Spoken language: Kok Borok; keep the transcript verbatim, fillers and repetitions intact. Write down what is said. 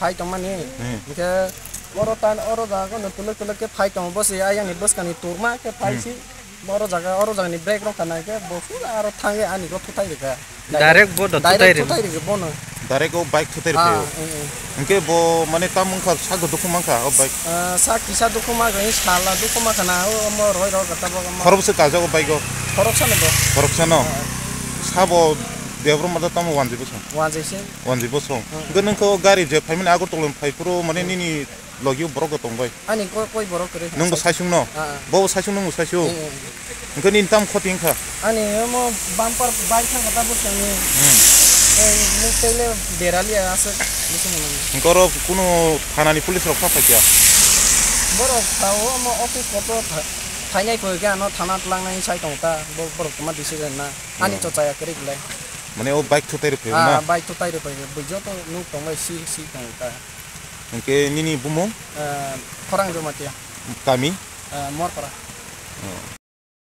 Phai tongmani. Hmm. Hwnkhe oro tan, oro jaga no tuluk tuluk khe phai tongo, bo se ayang ni bwskang ni turma khe phai Hmm. si. Oro jaga, oro jaga ni brake rok kana khe bo pura aro thangwi ani go thutai rikha. Direct bo do Direct thutai rikha. Thutai rikha bono. Direct o bike thutai rikha. Ah, eh, eh. Hwnkhe bo mane tam wngkha, sak dukhu mankha o bike. Ah, sak kisa dukhu mankha, sala dukhu mankha na, o mo roi rok gata bo mo. Khorok se kajak o bike o. Khorok sa no bo. Khorok sa no. Ah. Sabo debro mata tamo wanji bosong. Wanji se. Wanji bosong. Hmm. Hwnkhe nung khe o gari je phaimani Agartala ni phai phuru mane Hmm. nini Logi o borok bo tong bai. Ani ko-, koi borok kwrwi. Nwng bo saisung no? Ah, ah. Bo bo saisung, nwng bo saisung. Eh, eh. Hwnkhe nini tamo khoti wngkha? Ani omo bumper bai thangkha ta bwskango. Hmm. Eh, nwng tele berali aswk bwskango. Hwnkhe oro kunu thana ni police rok kha phaikha? Borok sao omo office kotor tha-, thainai koi khe ano thana twlangnai sai tongo ta. Bo-, borok tongma decision na. Ani Hmm. Chochaya kwrwi belai. Mane o bike thutai rw phaio Ah, na? Bike thutai rw phaio. Bo joto nuk tong bai si, si tong ta. Hwnkhe nini bumung? Ah, Khorang Jamatia. Kami? Ah, Morpara. Oh.